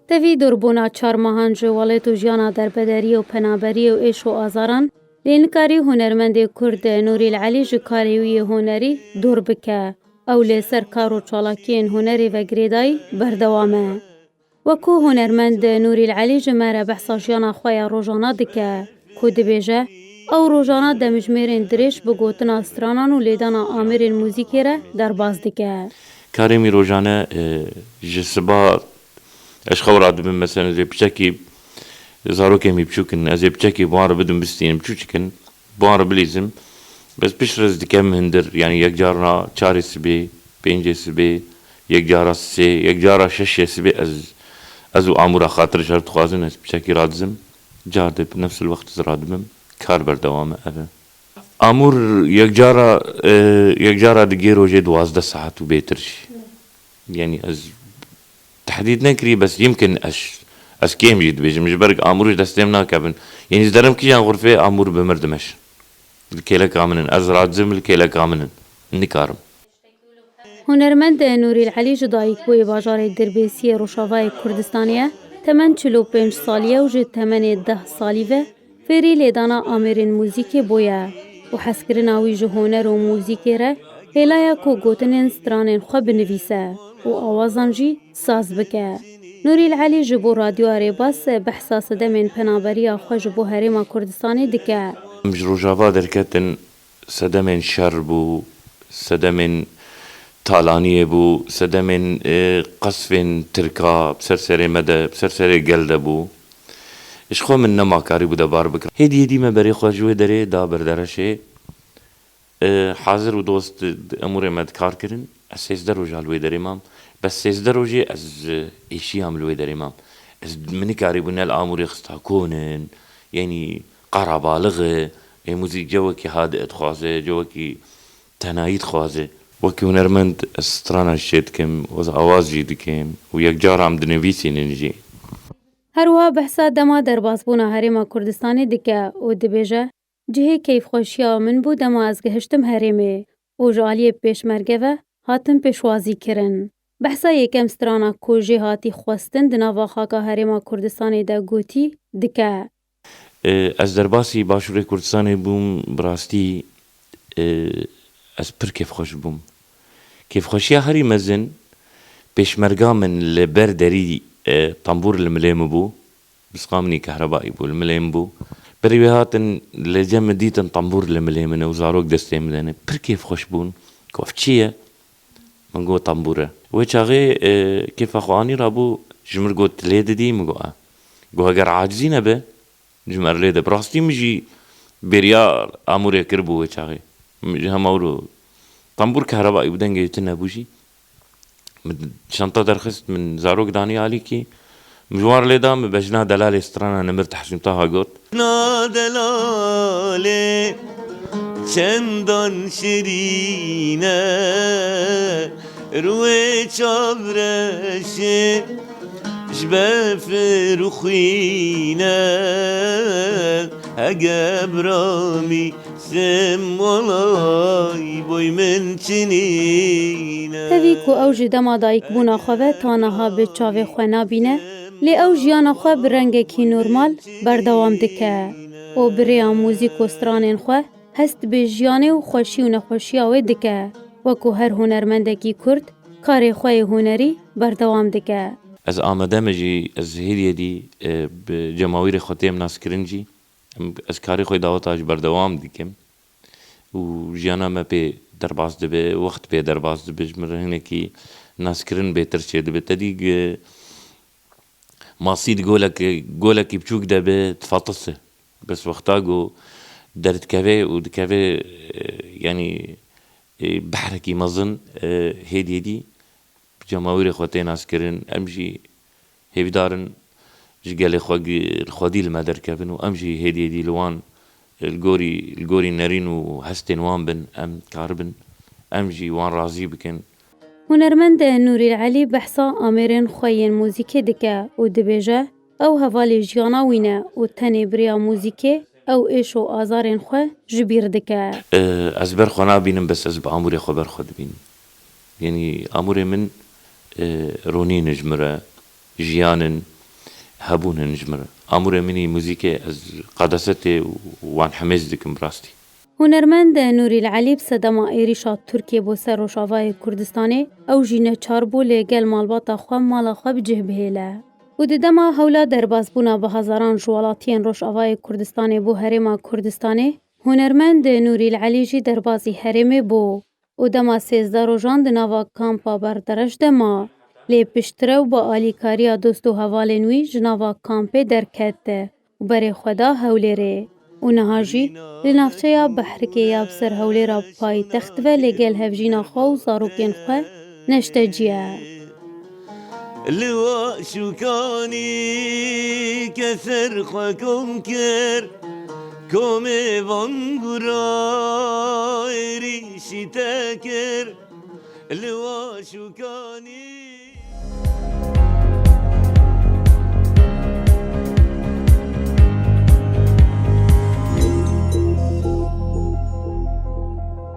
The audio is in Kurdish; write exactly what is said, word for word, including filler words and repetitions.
Tevî dûrbûna çar mehan ji welêt û jiyana derbederiyê û penaberiyê û êş û azaran, lê nikarî hunermendê Kurd Nûrîl Elî ji karê wî yê hunerî dûr bike. Ew li ser kar û çalakiyên hunerê ve girêdayî berdewam e. Wekû hunermend Nûrîl Elî ji me re behsa jiyana xwe ya rojana dike, ku dibêje, ew rojana demjimêrên dirêj bi gotina stranan û lêdana amêrên muzîkê re derbas dike. Karê min rojane, e, ji siba ez xew radibim, mesela, ez ê piçekî, zarokê min biçûk in, ez ê piçekî bi wan re bidim bistînim, çûçik in, bi wan re bilîzim. Bes piştre ez dikem hundir, yanî yek carna çarê sibê, pêncê sibê, yek cara sê, yek cara şeşê sibê ez, ez û amûra xatir ji hev dixwazin, ez piçekî radizim. Car de bi nefsil wext ez radibim, kar berdewam e, ev e. Amûr yek cara, e, yek cara digê rojê duwazdeh saet û bêtir jî. Yanî ez tehdîd nekirî, bes yimkin ez, ez kêm jî dibêjim, ji ber amûr ji destê min nakevin. Yanî ez derim kîjan xurfê amûr bi mir dimeşin. Li kêleka min in, ez razim li kêleka min in. Nikarim. Hunermend Nûrîl Elî ji dayikbûyê bajarê Dirbêsiyê Rojavayê Kurdistanê ye. Temen çil û pênc salî ye û ji temenê deh salî ve fêrî lêdana amêrên muzîkê bûye û hezkirina wî ji huner û muzîkê re hêla ye ku gotinên stranên xwe binivîse û awazan jî saz bike. Nûrîl Elî ji bo Radyoya Rêbas behsa sedemên penaberiya xwe ji bo Herêma Kurdistanê dike. Em ji Rojava derketin, sedemên şer bû, sedemên talaniyê bû, sedemên, e, qesfên tirka bi ser serê me de, bi ser serê gel de bû. Ji xwe min nema karîbû de bar bikim. Hêdî hêdî me berê xwe ji wê derê da berdereşê. E, hazir û dost di, di emûrê me dikar kirin. Ez sêzdeh roja li wê derê mam. Bes sêzdeh rojê ez, e, êşiyam li wê derê mam. Ez min nikarîbû ne li amûrê xista konin, yanî qarabalix e, ê muzîk cewekî hadi dixwaze, cewekî tenayî dixwaze. Wekî hunermend ez strana jî çê dikim, ez awaz jî dikim û yekcara em dinivîsînin jî. Her wiha behsa dema derbasbûna Herêma Kurdistanê dike û dibêje, cihê keyfxweşiya min bû dema ez gihiştim herêmê û ji aliyê pêşmerge ve hatim pêşwazî kirin. Behsa yekem strana ku jê hatî xwestin di nava xaka Herêma Kurdistanê de gotî dike. E, ez derbasî Başûrê Kurdistanê bûm, bi rastî, e, ez pir kêfxweş bûm. Kêfxweşiya herî mezin pêşmerga min li ber derî, e, tembûr li milê min bû. Bisqa min î kehrebayî bû, li milê min bû. Berî wê hatin li cem min dîtin tembûr li milê min e û zarok destê min de ne. Pir kêfxweş bûn. Ku ev çi ye? Min got, tembûr e. Wê çaxê, e, kêfa xwe anî rabû, ji min got, lê didî? Min got, e. Got, heger acizî nebe, ji me re lê de. Bi rastî min jî bêriya amûrê kiribû wê çaxê. Min ji hema wilo tembûr kehrebayî û dengê wî tune bû jî. Min çanta derxist, min zarok danî alîkî. Min ji wan re lê da, min bejna delalê strana Nemir Tehsîn Taha got. Na delalê çendan şirîn e, rûyê çavreşê ji befir û xwîn e, hege bira min Sim walay boy min çinîne. Tevî ku ew ji dema dayikbûna xwe ve ta niha bi çavê xwe nabîne, lê ew jiyana xwe bi rengekî normal berdewam dike û bi rêya muzîk û stranên xwe hest bi jiyanê û xweşî û nexweşiya wê dike. Wekû her hunermendekî Kurd karê xwe yê hunerî berdewam dike. Ez amade me jî, ez hêdî hêdî, e, bi cemawîrê xwe têm naskirin jî. Em, ez karê xwe daweta ji berdewam dikim û jiyana me pê derbas dibe, wext pê derbas dibe, ji min re hinekî naskirin bêtir çêdibe. Te dî, e, masî di golek, golekî biçûk de be, difatise. Bes wexta ku derdikeve û dikeve, e, yanî, e, behrekî mezin, e, hêdî hêdî bi cemawîrê xwe tê naskirin. Em jî hêvîdar in ji gelê xwe gi-, li xwedî li me derkevin û em jî hêdî hêdî li wan, li gorî, li gorî nerîn û hestên wan bin, em karibin, em jî wan razî bikin. Hunermend Nûrîl Elî behsa amêrên xwe yên muzîkê dike û dibêje, ew hevalê jiyana wî ne û tenê bi rêya muzîkê ew êş û azarên xwe ji bîr dike. E, ez ber xwe nabînim, bes ez bi amûrê xwe ber xwe dibînim. Yanî amûrê min, e, ronîn in ji min re, jiyan in, Hebûn hin ji min re. Amûrê min î muzîkê ez qedesetê û wan hemêz dikim bi rastî. Hunermend Nûrîl Elî bi sedema êrîşa Tirkiyê bo ser Rojavayê Kurdistanê, ew jî neçar bû lê gel malbata xwe mala xwe bi cih bihêle. Û di dema hewla derbasbûna bi hezaran ji welatiyên Rojavayê Kurdistanê bo Herêma Kurdistanê, hunermend Nûrîl Elî jî derbasî herêmê bû û dema sêzdeh rojan di nava kampa berdereş de ma. Lê piştre û bi alîkariya dost û hevalên wî ji nava kampê derket û berê xwe da Hewlêrê û niha jî li navçeya Behrikê ya bi ser Hewlêra paytext ve lê gel hevjîna xwe û zarokên xwe neşte cî ye. Li wa şûkanî ke ser xwe kom kir, komê van gura êrîşî te kir. Li wa şûkanî